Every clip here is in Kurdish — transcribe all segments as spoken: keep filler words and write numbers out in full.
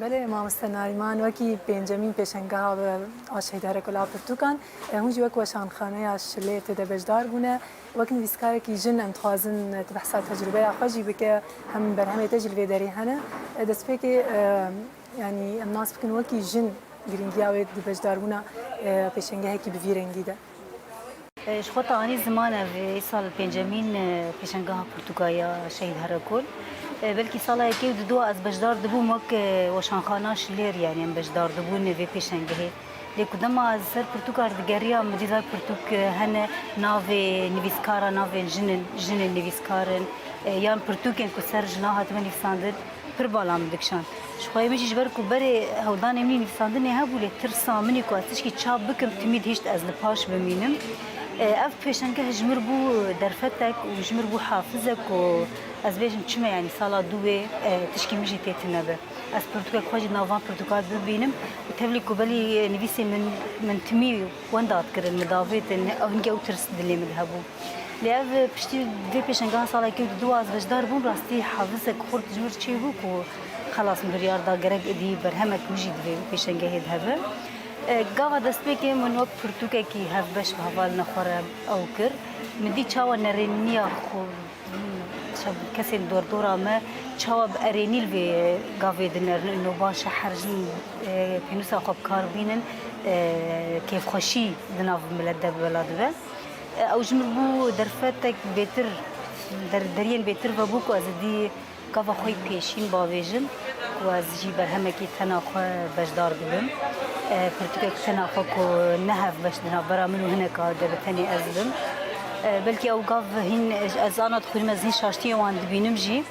Belê, mamoste Nariman, wekî pêncemîn pêşengeha bi a Şehîd Herekol a Pirtûkan, e, hûn jî wek weşanxaneya Şilê tê de beşdar bûne. Wek nivîskarekî jin em dixwazin, e, tu behsa tecrûbeya xwe jî bike, hem berhemê te jî li vê derê hene. E, destpêkê, e, yanî em nas bikin wekî jin girîngiya wê di beşdarbûna, e, pêşengehekî bi vî rengî de. E, ji xwe te anî ziman ev ê sal pêncemîn, e, pêşengeha pirtûka ya Şehîd Herekol. E, belkî sala yekê û diduwa ez beşdar dibûm wek, e, weşanxana Şilêr, yanî em beşdar dibûn vê pêşengehê. Lê ku dema ez ser pirtûka digeriyam, min dît ev pirtûk, e, hene navê nivîskara, navên jin in, jinên nivîskar in, e, yan pirtûkên ku ser jina hatime nivîsandin, pir bala min dikişand. Ji xweyê min jî ji ber ku berê hewldanê min ê nivîsandinê hebû, lê tirsa min ê ku ez tişkî çap bikim, timî dihişt ez li paş bimînim. E, ev pêşengeh ji mir bû derfetek û ji mir bû hafizek ku ez bêjim çime, yanî sala dû wê, e, tişkî min jî tê tune be. Ez pirtûkek xwe jî di nav van pirtûkan bibînim û tevlî ku belî nivîsên min, min timî wenda dikirin, min davêtin, ew hingê ew tirs dilê min de hebû. Lê ev piştî vê pêşengeha sala yekê û diduwa ez beşdar bûm, rastî hafizek xurt ji mir çêbû ku xelas min biryar da gerek êdî berhemek min jî di vê pêşengehê de hebe. E, gava destpêkê min wek pirtûkekî hevbeş bi hevalina xwe re ew kir. Min dî çawa nerêniya xwe, kesên dordora me çawa bi erênî li vê gavê dinerin, no baş e her jin, e, pênûsa xwe bi kar bînin, e, kêfxweşî di nav milet de bi bela dibe. E, ew ji min bû derfetek bêtir, der-, deriyên bêtir vebû ku ez êdî gava xwe yî pêşîn bavêjim ku ez jî berhemekî tena xwe beşdar dibim. E, pirtûkek tena xwe ku ne hevbeş di navbera min û hineka de bi tenê ez bim. E, belkî ew gav hîn, ez ana dixwînim, ez hîn şaştiyê wan dibînim jî.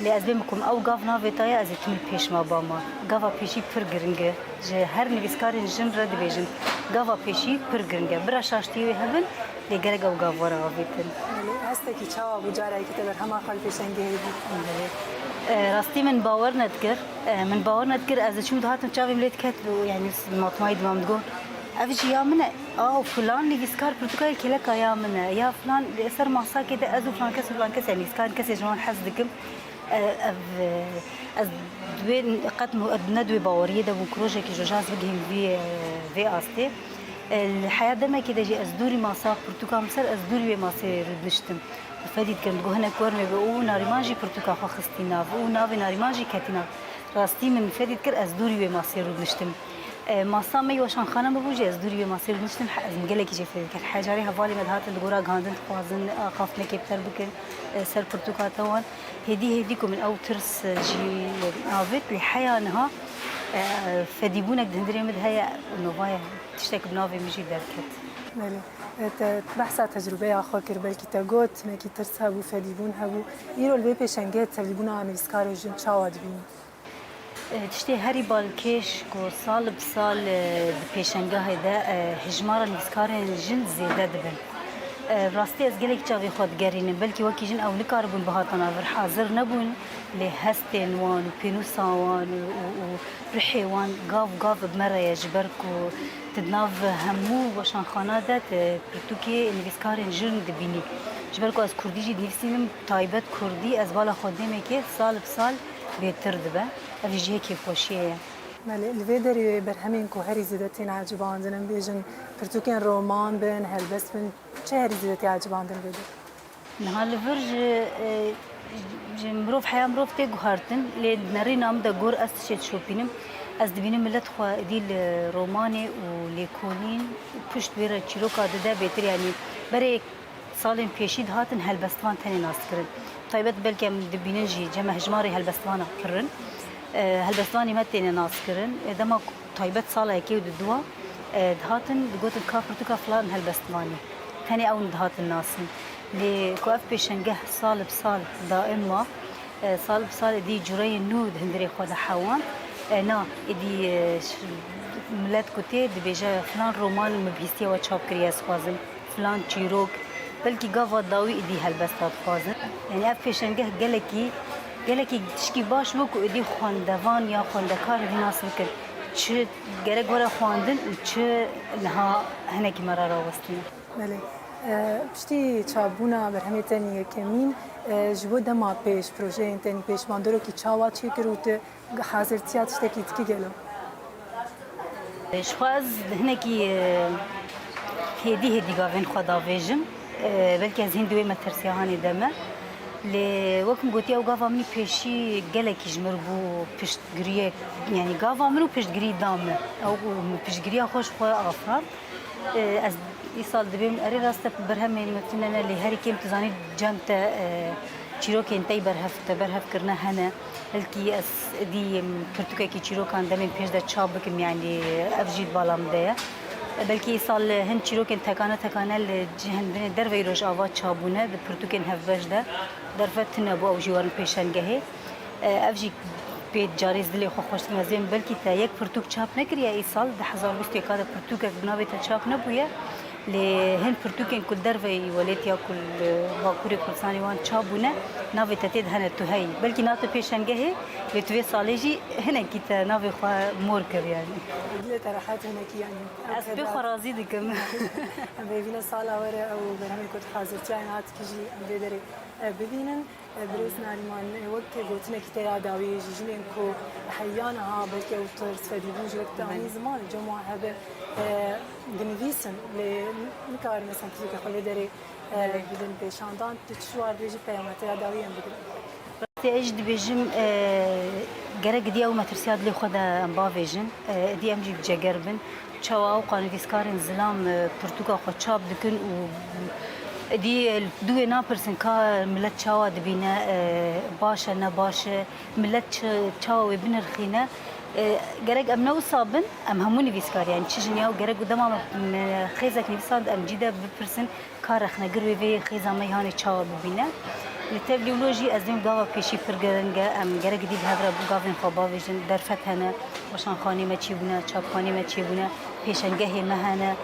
Lê ez bêm bikim ew gav navê te ye, ez ê tim li pêş me bama. Gava pêşî pir giring e. Ji her nivîskarên jin re dibêjin, gava pêşî pir giring e. Bira şaştiyê wê hebin, lê gerek ew gav were avêtin. Belê, hestekî çawa bû carekî te berhema xwe li pêşengehê dît? Belê. E, rastî min bawer nedikir. E, min bawer nedikir, ez diçûm dihatim çavê min lê diket û, yanî, matmayî dima min digot, ev jî ya min e. Aw, filan nivîskar pirtûkayê kêleka ya min e. Ya filan, li ser masakê de ez û filan kes û filan kes, yanî, nivîskarên kesê ji wan hez dikim. E, ev, e, ez wê qet mu-, ne di wê baweriyê de bûm ku rojekî ji rojan ez bigihîm vî, e, vê astê. E, li heya demekê de jî ez dûrî masa pirtûka min ser, ez dûrî wê masê rûdiniştim. Fedî dikirim, digot, hinek wermê be û Narîman jî pirtûka xwe xistî nav û navê Narîman jî ketî nav. Rastî min fedî dikir, ez dûrî wê masê rûdiniştim. E, masa me yê weşanxane min bû jî, ez dûrî wê masê rûdiniştim. He-, ez min gelekî jê fedî dikir. Her carê hevalê me dihatin digora gihandin dixwazin, e, xaftinekê bi te re bikin, e, ser pirtûka te wan. Hêdî hêdî ku min ew tirs, e, jî avêt, lê heya niha, e, fedîbûnek di hundirê min de heye û nova ye, tiştek bi navê min jî derket. Belê. E, te behsa tecrûbeya xwe kir, belkî te got, hinekî tirs hebû, fedîbûn hebû. Îro li vê pêşengehê tevlîbûna nivîskarê jin çawa dibînî? E, tiştê herî balkêş ku sal bi sal, e, di pêşengehê de, e, hejmara nivîskarên jin zêde dibin. E, rastî ez gelek çavê xwe digerînim. Belkî wekî jin ew nikaribûn bihatana vir, hazir nebûn, lê hestên wan û pênûsa wan û, û, û ruhê wan gav gav bi me re ye, ji ber ku tu di nav hemû weşanxana de tu pirtûkê nivîskarên jin dibînî. Ji ber ku ez kurdî jî dinivîsînim, taybet kurdî, ez bala xwe demekê sal bi sal bêtir dibe. Ev jî cihê kêfxweşiyê ye. Belê, li vê derê berhemên ku herî zêde tên ecibandin, em bêjin pirtûkên roman bin, helbest bin, çi herî zêde tê ecibandin vê derê? Niha li vir ji, e, ji mirov heya mirov tê guhartin, lê di nerîna min de gor ez tiştê dişopînim. Ez dibînim milet xwe êdî li romanê û lêkolîn û pişt wê re çîroka dide bêtir, yanî berê salên pêşî dihatin helbestvan tenê nas dikirin. Taybet belkî em dibînin jî cem hejmarê helbestvana pir in. E, helbestvanê me têne nas kirin. E, dema ku taybet sala yekê û diduwa, e, dihatin digotin ka pirtûka filan helbestvanê. Tenê ew dihatin nasin. Lê ku ev pêşengeh sal bi sal daim ma, e, sal bi sal êdî cureyên nû di hundirê xwe de hewand. E, na, êdî, e, ş-, milet ku tê dibêje filan roman min bihîstiye we çap kiriye, ez xwazim filan çîrok, belkî gava dawî êdî helbesta dixwazin. Yanî ev pêşengeh gelekî, gelekî tişkî baş bû ku êdî xwendevan ya xwendekar êdî nas bikin. Çi gerek were xwendin û çi niha hinekî me re rawestine. Belê. E, piştî çapbûna berhemê te yekemîn, e, ji bo dema pêş, projeyên te yên pêş, bandorokî çawa çêkir û tu Hazirtiya tiştekî dikî gelo? Ji xwe ez hinekî e, hêdî hêdî gavên xwe davêjim. E, belkî ez hîn di wê metirsiya hanê de me. Lê wek min gotiye ew gava min pêşî gelekî ji mir bû piştgiriyek, yanî gava min û piştgirî da min. Ew piştgiriya xwe ji xwe afirand. E, ez îsal dibêm erê rast e berhemên me tune ne lê herî kêm tu zanî cem te e, çîrokên te berhev te berhev kirine hene. Belkî ez dî pirtûkekî çîrokan demên pêş de çap bikim, yanî ev jî di bala min de ye. Belkî îsal hin çîrokên tekane tekane li cihên binê derveyî Rojava çap bûne, di pirtûkên hevbeş de derfet tune bû, ew jî werin pêşengehê. Ev jî pê carê ez dilê xwe xweş dikim. Ez ê belkî te yek pirtûk çap nekiriye îsal, di hezar bîst û yeka de pirtûkek bi navê te çap nebûye. Lê hin pirtûkên ku li derveyî welêt ya ku li Bakurê Kurdistanê wan çap bûne, navê te tê de hene, tu heyî. Belkî nate pêşengehê, lê tu vê salê jî hinekî te navê xwe mor kir yanî. Dilê te rehet hinekî yanî. Ez pê xwe razî dikim. Em vê vîna sala were ew berhemên ku tu hazirtiyayên hat kî jî em vê derê e, bibînin. E, Birêz Nariman, e, wek gotinekî te ya dawiyê jî jinên ku heya niha belkî ew tirs fedîbûn jî wek te anî ziman, cem wan hebe, e, dinivîsin, lê nikarin mesela pirtûkê xwe vê derê e, bidin pêşandan, tu çi war bêjî peyama te ya dawiyê em bigirin. Rastî ez jî dibêjim, e, gerek diye ew metirsiya dilê xwe de em bavêjin, e, diye em jî bi ceger bin. Çawa ewqa nivîskarên zilam e, pirtûka xwe çap dikin û êdî e, dû wê napirsin ka milet çawa dibîne, e, baş e, ne baş e, milet çi, çawa wê binirxîne. E, gerek em ne wisa bin, em hemû nivîskar, yanî çi jin ya gerek û dema me, me xêzek nivîsand em cî de bipirsin, ka rexnegir wê vê xêza me hanê çawa bibîne. Li tevlî wilo jî ez dibêm gava pêşî pir giring e, em gerek dî bi hev re gavên xwe bavêjin, derfet hene, weşanxanê me çêbûne, çapxanê me çêbûne, pêşengehê me hene.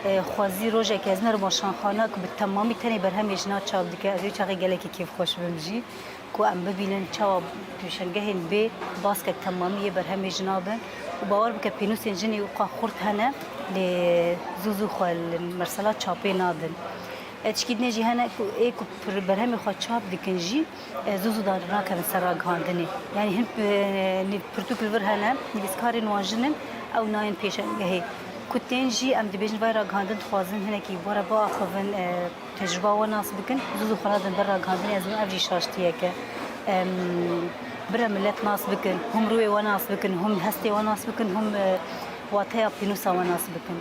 E, xwezî rojekê ez nerim weşanxana ku bi temamî tenê berhemê jina çap dike, ez ê çaxê gelekî kêfxweş bim jî. Ku em bibînin çawa pêşengehên bê baskek temamî yê berhemê jina bin û bawer bike pênûsên jinê wî xurt hene, lê zû zû xwe li mersela çapê nadin. E, tişkî dinê jî hene ku ê ku pir-, berhemê xwe çap dikin jî e, zû zû da nakevin ser ragihandinê. Yanî hin e, nî-, pirtûk li vir hene, nivîskarên wan jin in, ew nayên pêşengehê. Ku tên jî em dibêjin vay ragihandin dixwazin hinekî bi we re biaxivin, e, tecrûba we nas bikin, zû zû xwe nadin ber ragihandinê, ez dibêm ev jî şaştiyek e. Em, bire milet nas bikin, hûn rûyê we nas bikin, hûn hestê we nas bikin, hûn, e, wateya pênûsa we nas bikin.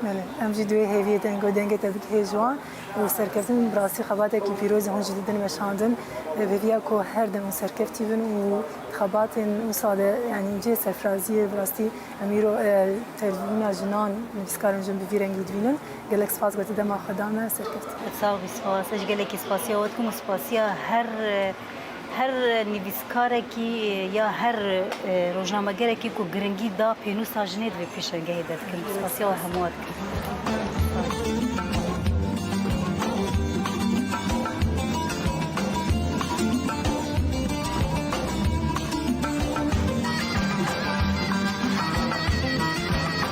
Belê, em jî di wê hêviyê de in ku dengê te bigihê ji wan û serkeftin bi rastî xebatekî pîroz e hûn ji dî din meşandin. E, hêviya ku her dem hûn serkeftî bin û xebatên wisa de, yanî cihê serfiraziyê bi rastî Em îro, e, tevlîbûna jinan, nivîskarên jin bi vî rengî dibînin. Gelek spas ku tu dema xwe da me, serkeftin. Sax bî, spas. Ez jî gelekî spasiya we dikim û spasiya her, e, her nivîskarekî, e, ya her, e, rojnamegerekî ku giringî da pênûsa jinê di vê pêşengehê de dikim. Spasiya we hemû we dikim.